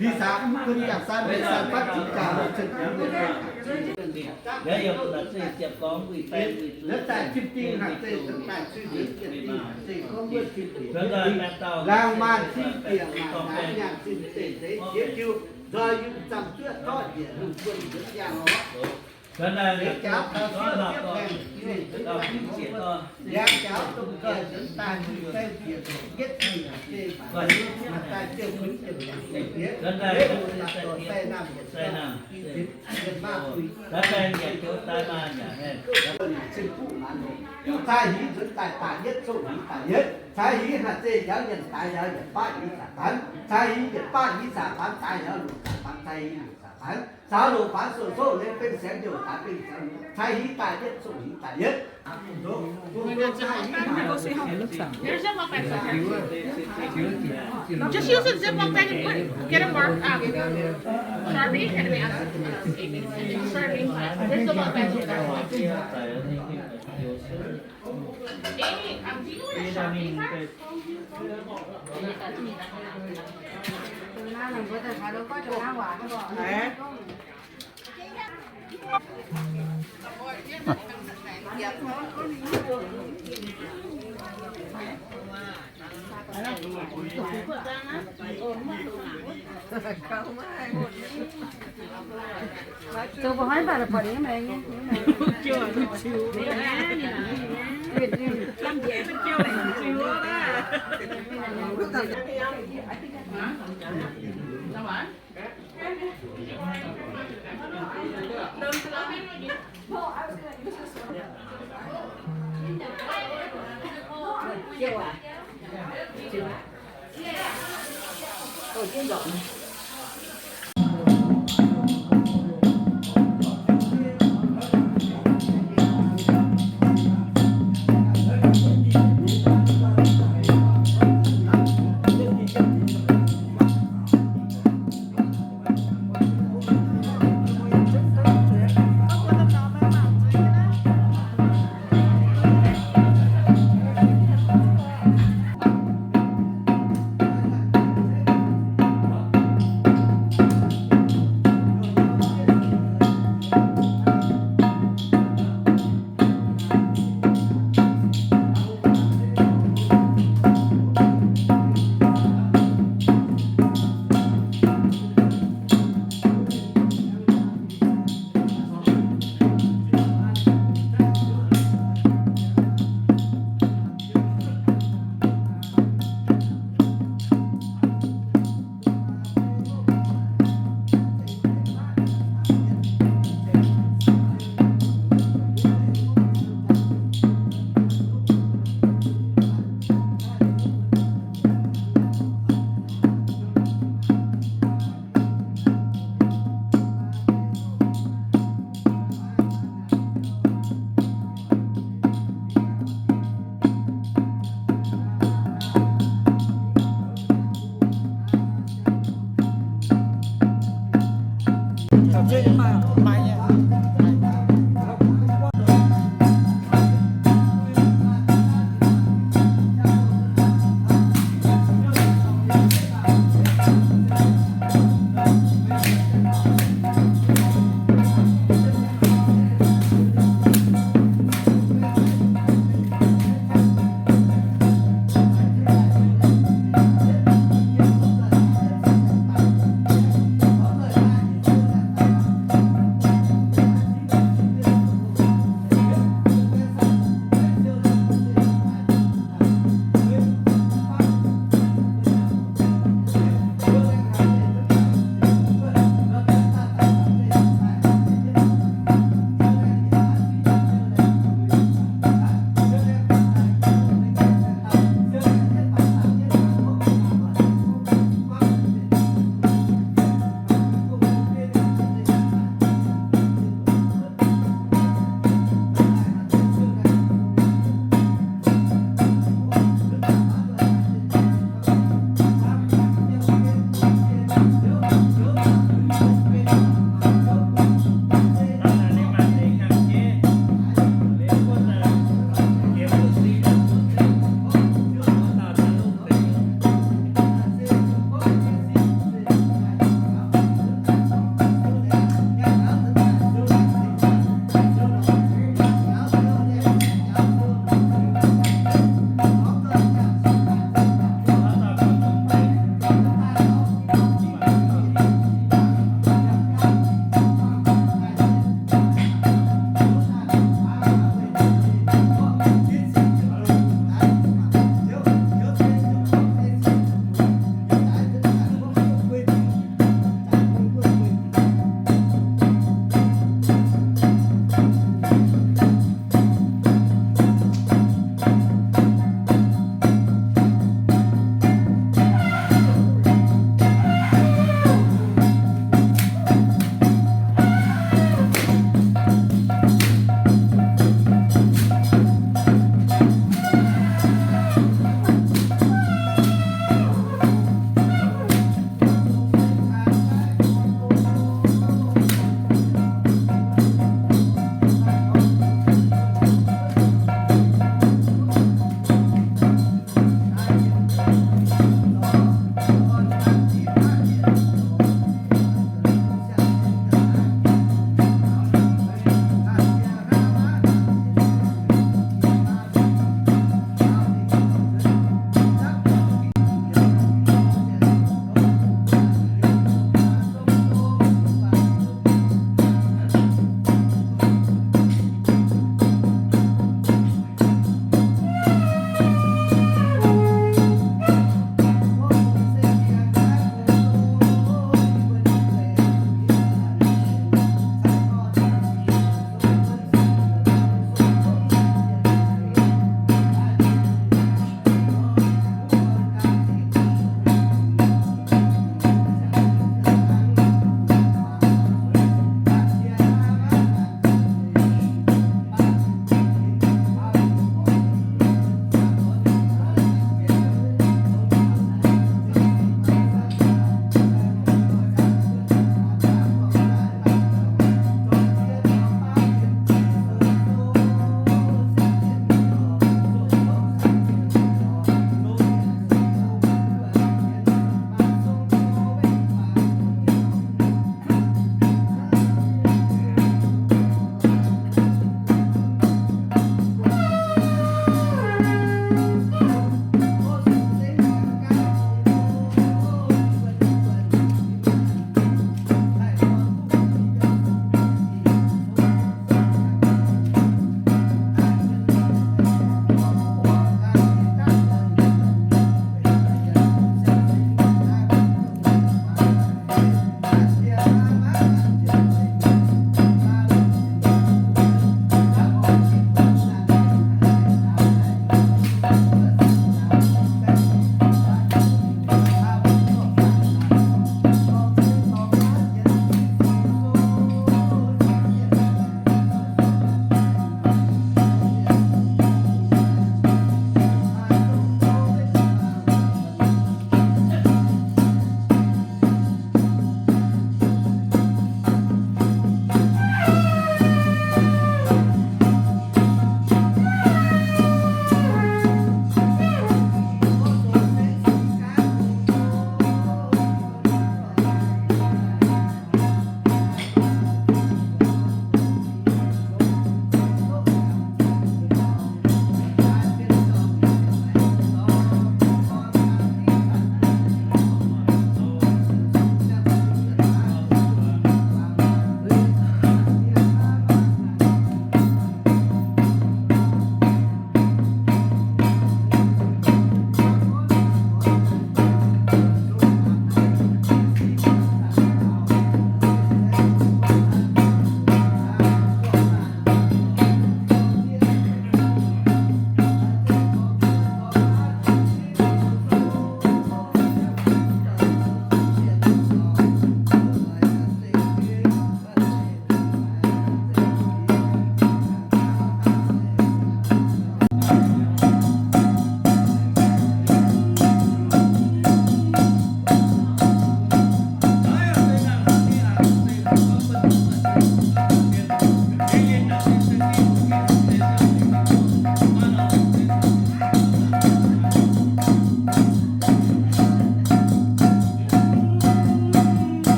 Lý do mv bun yangh sanh, mv sanh fatv zipv jaax, cen dingc mienh. Nzuonx daaih zipv dingh haaix zeiz, nzuonx daaih cui nzuonx yietc dingh haaix zeiz, gorngv wuov cin bieqc, laangh maanh cin bieqc, maaih nyaanh cin zeiz, zeiz jiex jiu, nzoih yungh zamh zuoqv zorqv njiec lungh buonv nzuonx yangh orqc. Seix jaux gauh sieqv ziepv maengh, liangx jaux dongh jiex nzuonx daaih mv zeiz bieqc yietv mingh, maaih daaih ziouc kuinx jienv daaih deix, deix mv daaih dorh sai naamh yietc zungv, i zinx mienh maah puix, cin buqv maanz, cai hiz nzuonx daaih daaih yietv, coqv hiz daaih yietv, cai hiz haaix zeiz njaaux yienh daaix njaaux yietc baqv hiz zaangc faanx, cai hiz yietc baqv hiz zaangc faanx daaih njaaux luoqc zaangc faanx, cai hiz luoqc zaangc faanx, caux luoqc faanx soqv soqv leiz benx saengx youh daaih benx saengx, cai hiz daaih yietv, coqv hiz daaih yietv. There's a lot of Just use a Ziploc bag and put, get a mark, um, Sharpie and a mark. Sharpie. There's a lot of bags over there. Amy, um, do you know where the Sharpies are?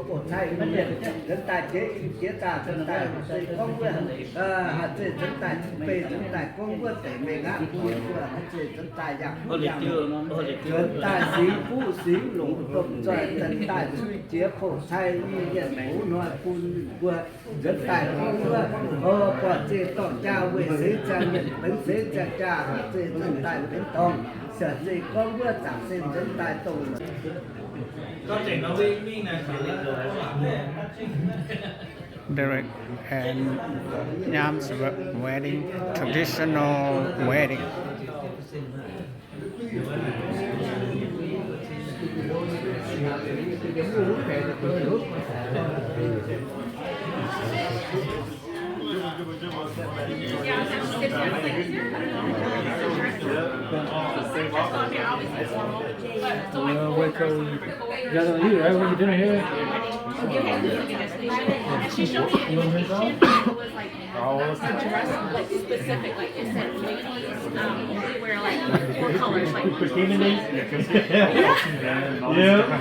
Nzuonx daaih jiex, jiex daaih nzuonx daaih gorngv wuov, haaix zeiz nzuonx daaih cin-beiv, nzuonx daaih gorngv wuov deix mengh aqv, bun mbuo haaix zeiz nzuonx daaih yangh, nzuonx daaih singx fuqv singx longc, domh nzoih nzuonx daaih cui jiex poqc cai i mienh mouz hnoi bun mbuo nzuonx daaih gorngv wuov, o, buatc zeiv dorngh jaa weih seix ziangh mienh benx seix ziangh jaa, haaix zeiz nzuonx daaih benx dorngh, haaix zeiz gorngv wuov zaangc se nzuonx daaih dongh Derek and Nyaam's wedding, traditional wedding. Uh, wait till we got on you, right? When you dinner here? And she showed me a picture. She was like, a dress, like, specific, like, it said ladies, um, wear, like, four colors, like, yeah.